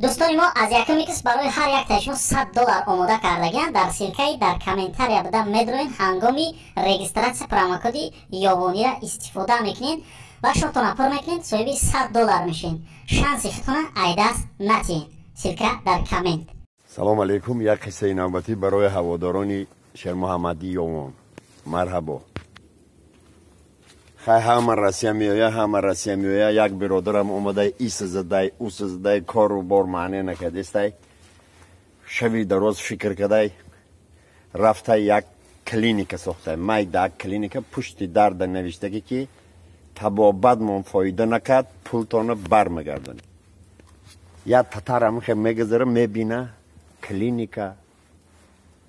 Дӯстони мо, аз якуми кис барои ҳар яктаи шумо $100 омода кардагианд. Дар ссылка и дар комментария буда медроен, ҳангоми регистрация промокоди Ёвонира истифода мекунед ва шотона пур мекунед, соҳиби $100 мешед. Шанси худтона айдаст натиҳед. Ссылка дар коммент. Салом алейкум. Як қиссаи навбатӣ барои ҳаводорони Шермуҳаммадӣ Ёвон. Марҳабо. Хай, ҳама Россия меоя, ҳама Россия меоя. Як биродарам омадай, иса задай, уса задай, кору бор маъне накардестай. Шави дароз фикр кадай, рафтай, як клиника сохтай, майда клиника. Пушти дарда навиштагӣ, ки табобатмон фоида накард, пултона бармегардонем. Як татар амхе мегазара, мебина клиника,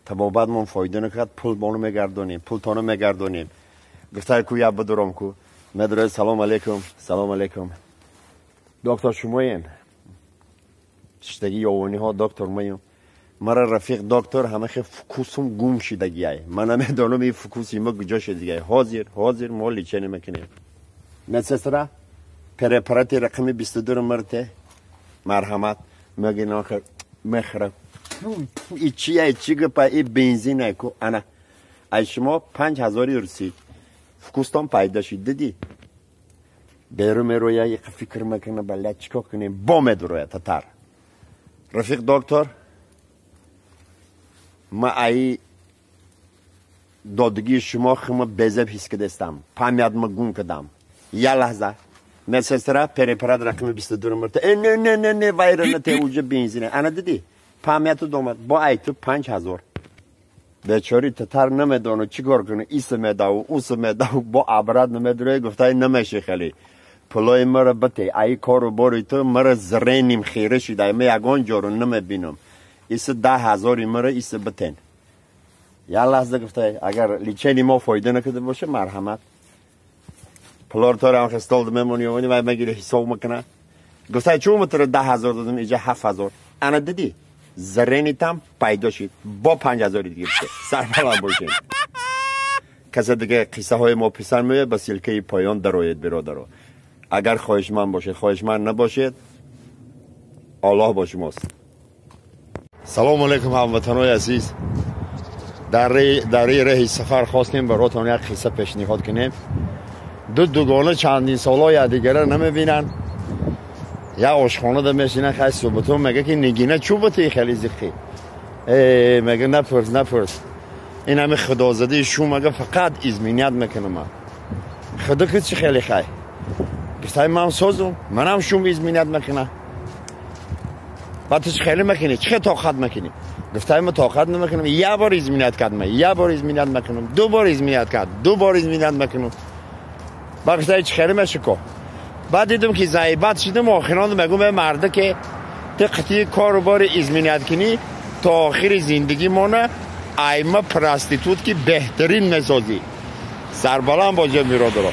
табобатмон фоида накард, пулмоно мегардонем, пултона мегардонем. Гуфтай ку, я бидуром ку. Медуре: «Салом алейкум, салом алейкум, доктор шумоен?» Шиштаги ёвониҳо: «Доктор маем». «Мара, рафиқ доктор, ҳамахе фокус ум гум шидагиай, ман намедонам ин фокус и ма куҷо шидагиай. Ҳозир, ҳозир мо лечение мекунем. Медсестра, препарати рақами 22 мирте, марҳамат». Мегин, мехӯра: «И чия, чи гапа? И бензина ку». «Ана, аз шумо 5000 русӣ, фокус тон пайдо шид». Дидӣ, беру мероя, иқа фикр мекуна: «Баля, чӣ кор кунем?» Бо медуроя татар: «Рафиқ доктор, ма аи додагии шумо хима безеб ҳис кардестам, память ма гум кардам». Я лаҳза. Медсестра, препарат рақами 22 мирта. «Э, не, не, не, не, вайранате, уҷа бензина». «Ана, дидӣ, память у домад, бо ай ту 5000». Бечори татар намедонад чӣ кор кунад, иса медаву, уса медаву, бо обратно медуре. Гуфтай: «Намеши, хеле пулои мара бите, аи кору бори ту мара зрение м хира шида, ма ягон ҷоро намебинам, иса 10 000-и мара иса битен». «Я лаҳза», гуфтай, «агар лечение мо фоида накарда боша, марҳамат, пулоро тора ам стол мемонӣ». Вай мегири, ҳисоб мекуна. Гуфтай: «Чун мутро 10 000 додам, иҷа 7000. Ана, дидӣ, зрение там пайдо шид, бо 5000-и дига бите». Сарбаланд бошед. Касе дига қиссаҳои мо писар меояд, ба ссылка и поён дароед, биродаро, агар хоҳишманд бошед. Хоҳишманд набошед, Оллоҳ бо шумост. Салому алейкум, ҳамватанои азиз. Дар раҳи сафар хостем баротон як қисса пешниҳод кунем. Ду дугона чандин соло якдигара намебинанд. Як ошхонада мешинанд, хай, суҳбатон. Мега, ки: «Нигина, чӯ бати хеле зиқӣ?» «Э, мега, напурс, напурс, ин ҳами худозадаи шу, мега, фақат изменять мекунам». «Худо ки чӣ хеле?» «Хай», гуфтай, «ман созум, манам шум изменять мекунам». «Баъд ту чӣ хеле мекунӣ, чӣ хел тоқат мекунӣ?» Гуфтай: «Ма тоқат намекунам. Як бор изменять кард, ма як бор изменять мекунам, ду бор изменять кард, ду бор изменять мекунам». Баъд гуфтай: «Чӣ хеле мешико?» «Баъд дидум, ки заибат шидам, охирон мегум: э, марда, ки ту қитии кору бори изменять кунӣ, то охири зиндагӣ мона айма проститутки беҳтарин месозӣ». Сарбаланд бошед, биродаро.